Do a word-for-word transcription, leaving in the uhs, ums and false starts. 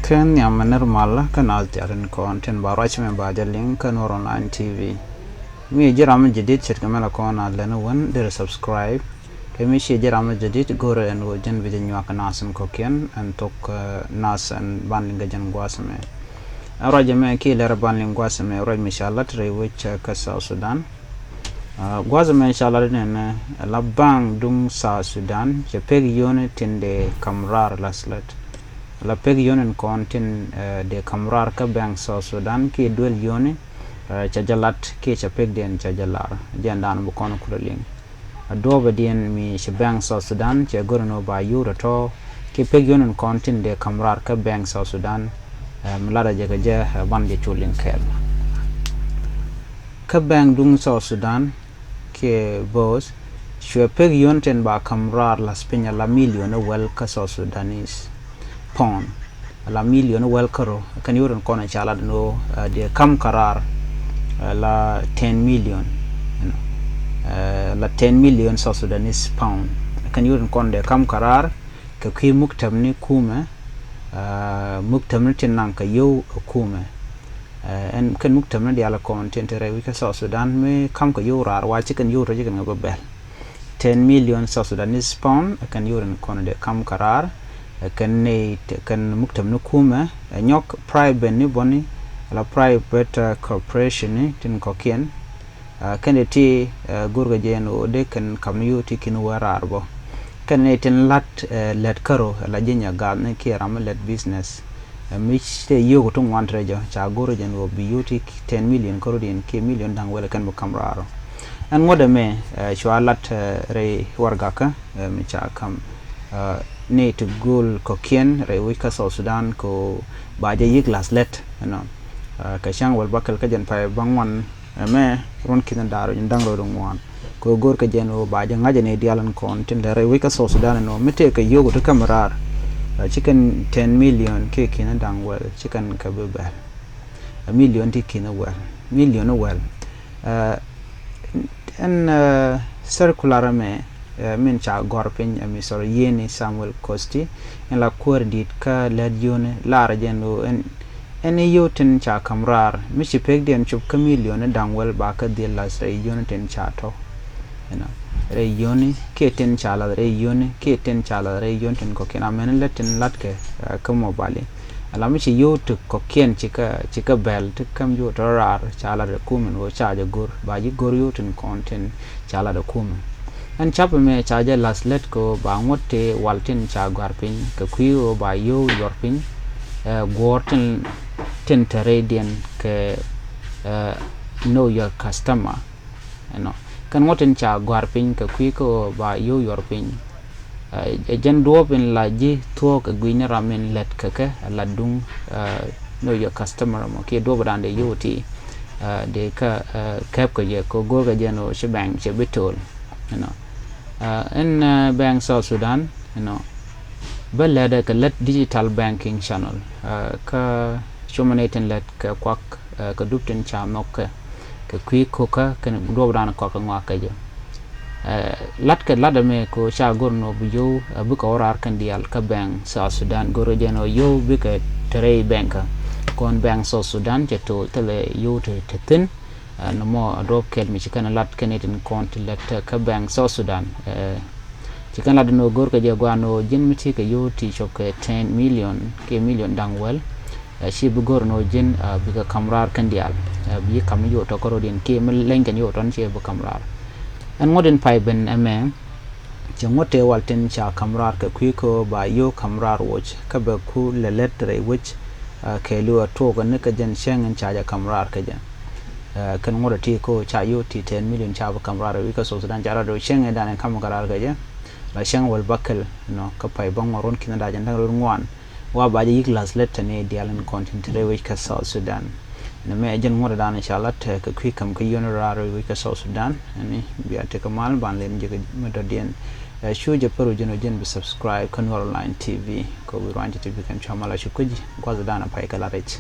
Kɛ nhiam mi nir mal kä naath diaal tin kɔn tin ba ruac mɛ ba jɛ liŋ kä Nuɔr Online T V. Mi ji̱ ram mi jadid ce̱tkɛ mɛ la kɔn a lɛn wän derɛ subscribe. Kɛ mi ciɛ ji̱ ram mi jadid go̱rɛ ɛn ɣöö jɛn bi jɛ nyuak naath in kɔ̱kiɛn ɛn thok, eh, naath ɛn ban liŋ kɛ jɛn gua̱a̱th mɛ. Ɛn ruac mɛ kiɛ lɛr ban liŋ gua̱a̱th mɛ ruac mi ca lat rɛy wec, eh, kä South Sudan. Ah, gua̱a̱th mɛ ca lat nɛnɛ, eh, la bank duŋ South Sudan cɛ pek yio̱ni tin dee kam raar la̱th lät. La pek yio̱ni kɔn tin, eh, dee kam raar kä bank South Sudan kiɛ duel yio̱ni, eh, ca jɛ lat kiɛ ca pekdiɛn ca jɛ lar. Jɛn dan bi kɔn kulɛ liŋ. A duɔ̱ɔ̱pɛ diɛn mi ci bank South Sudan cɛ go̱r ni ba yio̱w tɔ̱tɔ̱ kiɛ pek yio̱ni kɔn tin dee kam raar kä bank South Sudan, eh, mi lat a jɛ kɛ jɛ, eh, ban jɛ cu liŋ kɛɛl. Kä bank duŋ South Sudan kiɛ both cuɛ pek yio̱n tin ba kam raar la̱th piny a la million wäl kä South Sudanese pound. A la million wäl kärɔ kɛn yio̱n tin kɔn ca lat ni ɣöö, eh, dee kam kɛ raar, eh, la ten million, you know, eh, la ten million South Sudanese pound. Kɛn yio̱n tin kɔn dee kam kɛ raar kɛ kui̱ muktäbni kumɛ, ah, muktäbni tin naŋ kɛ yio̱w kumɛ. Eh, ɛn kɛn muktäbni diaal kɔn tin te rɛy wec kä South Sudan mi kam kɛ yio̱w raar wa ci kɛn yio̱w tɔ ci kɛn ŋɛ bä bɛl. Ten million South Sudanese pound, eh, kɛn yio̱w tin kɔn dee kam kɛ raar, eh, kɛn ni te, kɛn muktäbni kumɛ, eh, nyɔk private ni bɔni, la private, eh, corporation ni tin kɔ̱kiɛn. Ah, kɛn dee ti, ah, go̱rkɛ jɛ ɛn ɣöö dee kɛn kam ni yio̱w ti ki̱n wä raar bä. Kɛn ni tin la̱t, eh, lät kärɔ la ji̱ nyɛ gath ni kiɛ ram mi lät business. Eh, mi te yio̱w ti ŋuan ti rɛy jɔ ca go̱rkɛ jɛ ɛn ɣöö bi yio̱w ti ten million kärɔ diɛn kiɛ million da̱ŋ wäl kɛn bi kam raar. Ɛn ŋuɔ̱t ɛmɛ, eh, cua la̱t, eh, rɛy warɛgakä, eh, mi ca kam, eh, ni ti go̱o̱l kɔ̱kiɛn rɛy wec kä South Sudan kɛ ɣöö ba jɛ yi̱k la̱th lät, you know. Ah, kɛ cäŋ wäl bäkɛl kä jɛn pay bäŋuan ɛmɛ ruɔ̱n ki̱n da̱ŋ rɛw ji̱n da̱ŋ rɛw ŋuan. Kɛ ɣöö go̱rkɛ jɛ ɛn ɣöö ba jɛ ŋa̱c ɛn ɛ diaal ɛn kɔn tin lɛ rɛy wec kä South Sudan ɛn ɣöö mi tëëkɛ yio̱w ti kam raar, ah, ci kɛn ten million kiɛ ki̱n da̱ŋ wäl ci kɛn kɛ bi bɛl. A million ti ki̱n wäl. Million wäl. Ah, ɛn, ah, circular ɛmɛ, eh, min ca gɔ̱r piny, eh, Mister Yeni Samuel Costi, in la kuäär di̱i̱t kä lät yio̱ni lar jɛ ɛn ɣöö ɛn, ɛn i̱ yio̱w tin ca kam raar mi ci pekdiɛn cop kä million ni da̱ŋ wäl ba kä dhil la̱th rɛy yio̱ni tin ca tɔ̱. You know, rɛy yio̱ni kiɛ tin ca la̱th rɛy yio̱ni kiɛ tin ca la̱th rɛy yio̱ni tin kɔ̱kiɛn amäni lät tin la̱tkɛ, eh, kä mobali. Ala mi ci yio̱w ti kɔ̱kiɛn ci kä, ci kä bɛl ti käm yio̱w tɔ̱ raar ca lat rɛy kumɛ ɛn ɣöö ca jɛ go̱r ba ji̱ go̱r yio̱w tin kɔn tin ca lat rɛy kumɛ. Ɛn ca̱p ɛmɛ ca jɛ la̱th lät kɛ ɣöö ba ŋuɔ̱t ti wal tin ca gɔ̱a̱r piny kɛ kui̱ ɣöö ba yio̱w yuɔr piny, eh, guɔ̱ɔ̱r tin, tin te rɛydiɛn kɛ, eh, know your customer. Ɛnɔ kɛn ŋuɔ̱t tin ca gɔ̱a̱r piny kɛ kui̱ kä ɣöö ba yio̱w yuɔr piny. Eh, ɛ jɛn duɔ̱ɔ̱p in la ji̱ thuɔ̱ɔ̱k ɛ gui̱cni ram in lät kɛ kɛ ɛ la duŋ, eh, know your customer mɔ kiɛ duɔ̱ɔ̱p dan dee yio̱w ti, eh, dee kä, eh, kɛp kɛ jɛ kɛ go̱o̱r kɛ jɛ ɛn ɣöö ci bank cɛ bi to̱o̱l. You know. Eh, ɛn, eh, bank South Sudan, you know, bä lɛt ɛ kɛ lät digital banking channel, eh, kä cumɛ ni tin lät kɛ kuak, eh, kɛ dup tin ca nhɔk kɛ, kɛ kui̱ ko̱kä kɛn duɔ̱ɔ̱p dan kɔak kɛ ŋɔak kɛ jɛ. Eh, la̱tkɛ lat ɛmɛ kɛ ɣöö ca go̱r ɛn ɣöö bi yio̱w, eh, bikɛ wä raar kɛn diaal kä bank South Sudan, go̱r kɛ jɛ ɛn ɣöö yio̱w bikɛ te rɛy bank kä. Kɔn bank South Sudan cɛ to̱o̱l thilɛ yio̱w te, te thi̱n, eh, nɔmɔ a duɔ̱ɔ̱p kɛl mi ci kɛn lat kɛn i̱ tin kɔn ti lät kä bank South Sudan. Eh, ci kɛn lat ɛn ɣöö go̱r kɛ jɛ gua̱a̱n ɣöö ji̱n mi ti kɛ yio̱w ti cop kɛ ten million kiɛ million da̱ŋ wäl. Eh, ci bi go̱r ɛn ɣöö ji̱n, eh, bikɛ ka̱m raar kɛn diaal. Eh, bi ka̱m yio̱w tɔ̱ kärɔ̱diɛn kiɛ mi leny kɛn yio̱w tɔ̱ ci bi ka̱m raar. Ɛn ŋuɔ̱t in pay ben ɛmɛ cɛ ŋuɔ̱t tëë wal tin ca ka̱m raar kɛ kui̱ kä ba yio̱w ka̱m raar woc kä bɛ ku lɛ lät rɛy wec, eh, kɛɛliw a tuɔɔk ni kɛ jɛn cäŋ in ca jɛ ka̱m raar kɛ jɛ. Eh, kɛn ŋuɔ̱t a ti kä ca yio̱w ti ten million ca bi ka̱m raar rɛy wec kä South Sudan ca raar rɛy cäŋ in dan in ka̱m kɛ raar kɛ jɛ. La cäŋ wäl bäkɛl, you know, kä pay bäŋuan ruɔ̱n ki̱n da̱ŋ rɛw ŋuan. Wa ba jɛ yi̱k la̱th lät tɛn i̱ diaal in kɔn tin te rɛy wec kä South Sudan. Nɛmɛ ɛ jɛn ŋuɔ̱t dan ca lat kɛ kui̱ ka̱m kä yio̱ni raar rɛy wec kä South Sudan. Ɛn i̱ bia tekɛ mal ban lɛn jɛ kɛ mi dɔ̱diɛn. Eh, cu jɛ pär wä jɛn wä jɛn bi subscribe kä Nuɔr Online T V. Kɛ wi̱i̱ ruac ti bi kɛn cua mal a cu kui̱ ji̱ gua̱th dan a pay kɛ la rɛc.